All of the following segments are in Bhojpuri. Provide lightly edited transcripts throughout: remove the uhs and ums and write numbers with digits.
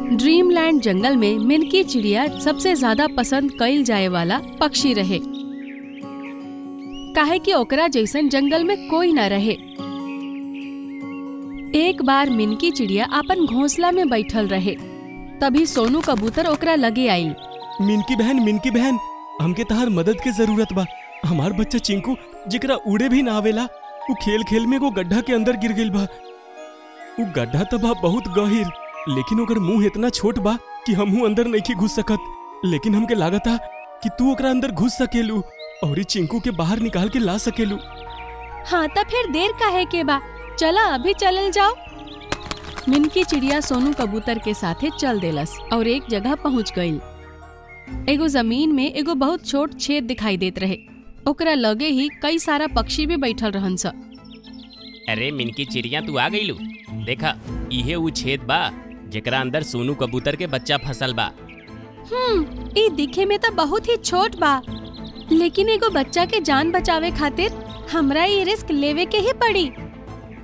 ड्रीमलैंड जंगल में मिनकी चिड़िया सबसे ज्यादा पसंद कईल जाए वाला पक्षी रहे, काहे कि ओकरा जैसन जंगल में कोई न रहे। एक बार मिनकी चिड़िया अपन घोंसला में बैठल रहे, तभी सोनू कबूतर ओकरा लगे आई। मिनकी बहन, मिनकी बहन, हमके तहार मदद के जरूरत बा। हमार बच्चा चिंकू जेकरा उड़े भी ना आवेला, उ खेल खेल में एगो गड्ढा के अंदर गिर गइल बा। उ गड्ढा त बा बहुत गहीर, लेकिन ओकर मुंह इतना छोट बा कि हमहू अंदर नहीं घुस सकत। लेकिन हमके लागता कि तू ओकरा अंदर घुस सकेलू और चिंकू के बाहर निकाल के ला सकेलू। हाँ त फिर देर काहे के बा, चला अभी चलल जाओ। मिनकी चिड़िया सोनू कबूतर के साथे चल देलस और एक जगह पहुँच गई। एगो जमीन में एगो बहुत छोट छेद दिखाई देत रहे। ओकरा लगे ही कई सारा पक्षी भी बैठल रहन स। अरे मिनकी चिड़िया, तू आ गईलू। देखा, इहे उ छेद बा जेकरा अंदर सोनू कबूतर के बच्चा फसल बा। ई दिखे में तो बहुत ही छोट बा, लेकिन एगो बच्चा के जान बचावे खातिर हमरा ये रिस्क लेवे के ही पड़ी।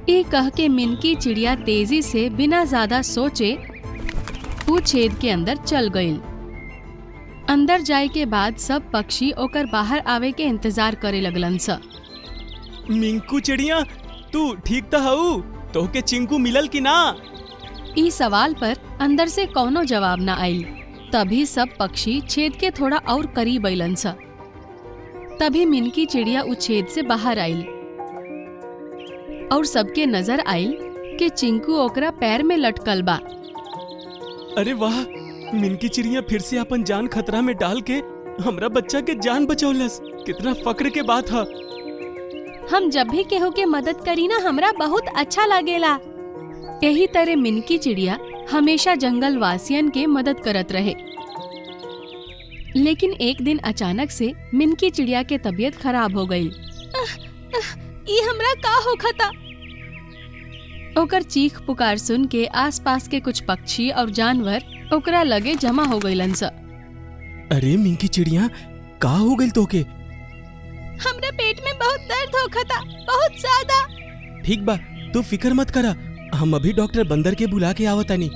ई कह के मिनकी चिड़िया तेजी से बिना ज्यादा सोचे उ छेद के अंदर चल गई। अंदर जाए के बाद सब पक्षी ओकर बाहर आवे के इंतजार करे लगलन स। मिंकू चिड़िया, तू ठीक त हऊ? तोहके चिंकू मिलल कि ना? ई सवाल पर अंदर से कौनो जवाब ना आइल। तभी सब पक्षी छेद के थोड़ा और करीब अइलन स। तभी मिनकी चिड़िया उ छेद से बाहर आइल और सबके नजर आइल कि चिंकू ओकरा पैर में लटकल बा। अरे वाह, मिनकी चिड़िया फिर से अपन जान खतरा में डाल के हमरा बच्चा के जान बचौलस। कितना फक्र के बात है। हम जब भी केहू के मदद करी ना, हमरा बहुत अच्छा लागेला। यही तरह मिनकी चिड़िया हमेशा जंगल वासियन के मदद करत रहे। लेकिन एक दिन अचानक से मिनकी चिड़िया के तबीयत खराब हो गई। ई हमरा का होखता? ओकर चीख पुकार सुन के आसपास के कुछ पक्षी और जानवर ओकरा लगे जमा हो गईलन स। अरे मिंकी चिड़िया, का हो गइल तोके? हमरा पेट में बहुत दर्द होखता, बहुत ज्यादा। ठीक बा, तू फिक्र मत करा, हम अभी डॉक्टर बंदर के बुला के आवतानी।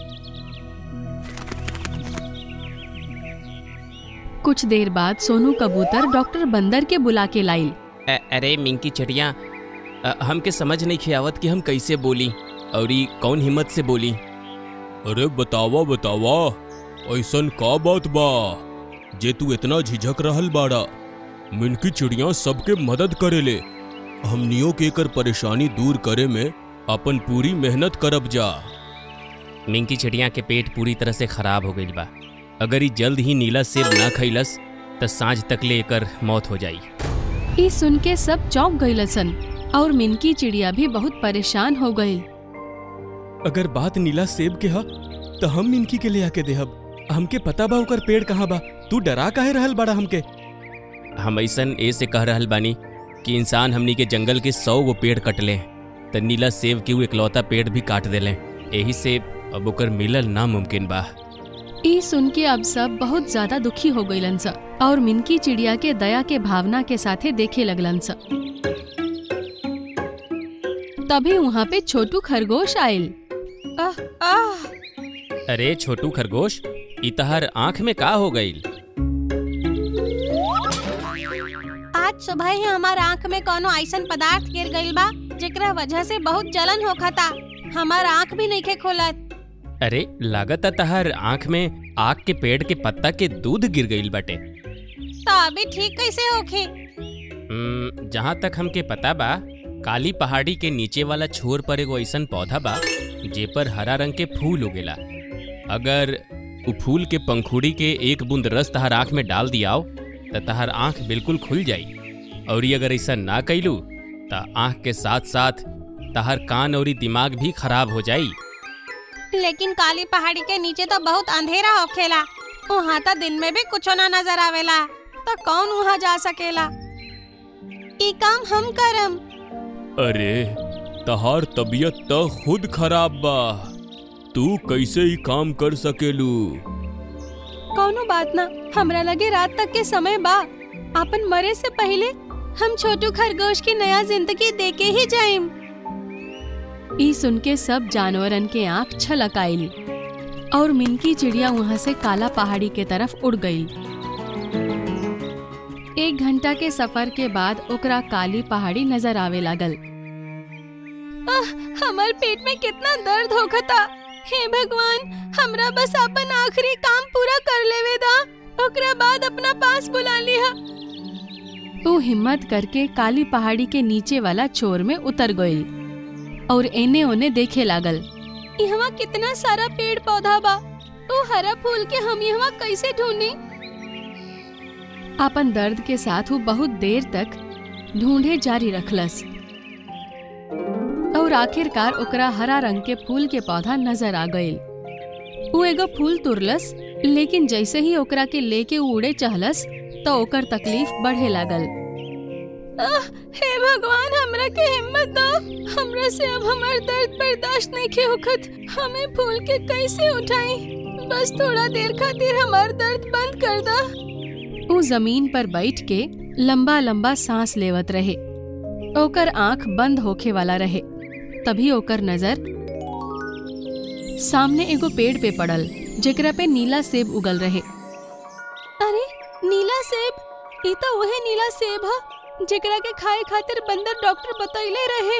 कुछ देर बाद सोनू कबूतर डॉक्टर बंदर के बुला के लाइल। अरे मिंकी चिड़िया, हमके समझ नहीं खियावत कि हम कैसे बोली और ई कौन हिम्मत से बोली। अरे बतावा बतावा, ऐसन का बात बा जे तू इतना झिझक रहल बाड़ा? मिनकी चिड़िया सबके मदद करेले, हमनियों के एकर परेशानी दूर करे में अपन पूरी मेहनत करब जा। मिंकी चिड़िया के पेट पूरी तरह से खराब हो गई बा। अगर ई जल्द ही नीला सेब ना खैलस त सांझ तक ले एकर मौत हो जाई। ई सुन के सब चौंक गईलसन और मिनकी चिड़िया भी बहुत परेशान हो गई। अगर बात नीला सेब के ह तो हम मिनकी के ले आके देहब। हमके पता बा ओकर पेड़ कहाँ बा। तू डरा काहे रहल बाड़ा हमके? हम ऐसन ए से कह रहल बानी कि इंसान हमनी के जंगल के 100 गो पेड़ कटले त नीला सेब के इकलौता पेड़ भी काट देले। एही से अब ओकर मिलल नामुमकिन बा। ई सुन के अब सब बहुत ज्यादा दुखी हो गईलन स और मिनकी चिड़िया के दया के भावना के साथे देखे लगलन स। तभी वहाँ पे छोटू खरगोश आयल। आह आह! अरे छोटू खरगोश, ई तहर आँख में का हो गईल? आज सुबह ही हमार आँख में कोनो ऐसन पदार्थ गिर गईल बा जेकरा वजह से बहुत जलन होखता। हमार आँख भी नइखे खोलत। अरे लागता तहर आँख में आग के पेड़ के पत्ता के दूध गिर गईल बाटे। त अभी ठीक कैसे होखे? जहाँ तक हमके पता बा, काली पहाड़ी के नीचे वाला छोर पर एगो ऐसन पौधा बा जे पर हरा रंग के फूल उगेला। अगर उ फूल के पंखुड़ी के एक बूंद रस तहर आँख में डाल दियाओ त तहर आँख बिल्कुल खुल जाई। और अगर ऐसा ना कैलू त आँख के साथ साथ तहर कान और दिमाग भी खराब हो जाई। लेकिन काली पहाड़ी के नीचे तो बहुत अंधेरा होखेला, वहाँ तो दिन में भी कुछ ना नजर आवेला, तो कौन वहाँ जा सकेला? ई काम हम करम। अरे तहार तबीयत तो खुद खराब बा, तू कैसे ही काम कर सकेलू? कौनो बात ना, हमरा लगे रात तक के समय बा। अपन मरे से पहले हम छोटू खरगोश की नया जिंदगी देके ही जाइम। ई सुन के सब जानवरन के आँख छलक आइल और मिनकी चिड़िया वहाँ से काला पहाड़ी के तरफ उड़ गई। 1 घंटा के सफर के बाद ओकरा काली पहाड़ी नजर आवे लागल। आह, हमार पेट में कितना दर्द होखता। हे भगवान, हमरा बस अपन आखिरी काम पूरा कर लेवे दा, ओकरा बाद अपना पास बुला लिहा। वो हिम्मत करके काली पहाड़ी के नीचे वाला छोर में उतर गई और एने ओने देखे लागल। यहाँ कितना सारा पेड़ पौधा बा, वो हरा फूल के हम यहाँ कैसे ढूंढी? अपन दर्द के साथ वो बहुत देर तक ढूंढे जारी रखलस और आखिरकार ओकरा हरा रंग के फूल के पौधा नजर आ गईल। वो एगो फूल तुरलस, लेकिन जैसे ही ओकरा के लेके उड़े चहलस तो ओकर तकलीफ बढ़े लागल। आह, हे भगवान, हमरा के हिम्मत दो, हमरा से अब हमार दर्द बर्दाश्त नहीं के होखत। हमें फूल के कैसे उठाई? बस थोड़ा देर खातिर हमार दर्द बंद कर दा। वो जमीन पर बैठ के लंबा लंबा सांस लेवत रहे। ओकर आंख बंद होखे वाला रहे, तभी ओकर नजर सामने एगो पेड़ पे पड़ल जेकरा पे नीला सेब उगल रहे। अरे नीला सेब, ई तो वह नीला सेब है जेकरा के खाए खातिर बंदर डॉक्टर बतैले रहे।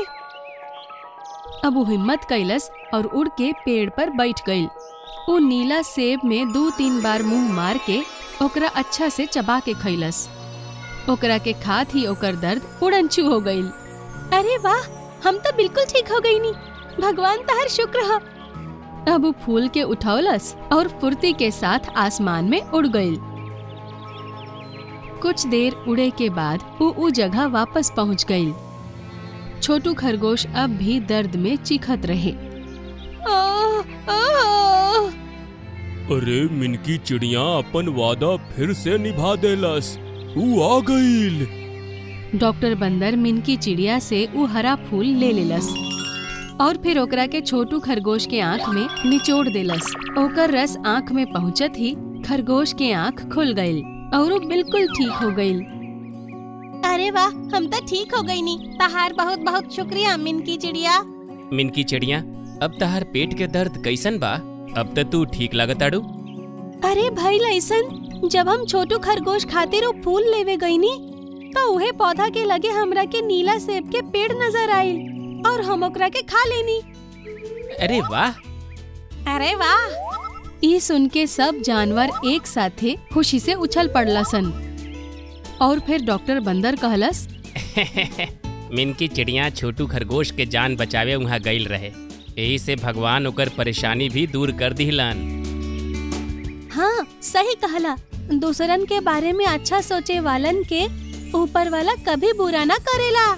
अब वो हिम्मत कैलस और उड़ के पेड़ पर बैठ गई। वो नीला सेब में 2-3 बार मुंह मार के ओकरा अच्छा से चबा के खैलस। ओकरा के खात ही ओकर दर्द उड़नछू हो गई। अरे वाह, हम तो बिल्कुल ठीक हो गई नी, भगवान तहर शुक्र है। अब वो फूल के उठौलस और फुर्ती के साथ आसमान में उड़ गई। कुछ देर उड़े के बाद वो उ जगह वापस पहुंच गई। छोटू खरगोश अब भी दर्द में चीखत रहे। आ, आ, अरे मिनकी चिड़िया अपन वादा फिर से निभा देलस, उ आ गईल। डॉक्टर बंदर मिनकी चिड़िया से उ हरा फूल ले लेलस और फिर ओकरा के छोटू खरगोश के आँख में निचोड़ देलस। ओकर रस आँख में पहुँचत ही खरगोश के आँख खुल गई और वो बिल्कुल ठीक हो गई। अरे वाह, हम तो ठीक हो गई नी, तहार बहुत बहुत शुक्रिया मिनकी चिड़िया। मिनकी चिड़िया, अब तहार पेट के दर्द कैसन बा? अब तो तू ठीक लागताड़ू। अरे भाई लैसन, जब हम छोटू खरगोश खातिर वो फूल लेवे गई नी तो उहे पौधा के लगे हमरा के नीला सेब के पेड़ नजर आइल और हम ओकरा के खा लेनी। अरे वाह, अरे वाह। ई सुन के सब जानवर एक साथे खुशी से उछल पड़ला सन। और फिर डॉक्टर बंदर कहलस, मिनकी चिड़िया छोटू खरगोश के जान बचावे वहाँ गईल रहे, यही से भगवान ओकर परेशानी भी दूर कर दिहलन। हाँ सही कहला, दूसरन के बारे में अच्छा सोचे वालन के ऊपर वाला कभी बुरा ना करेला।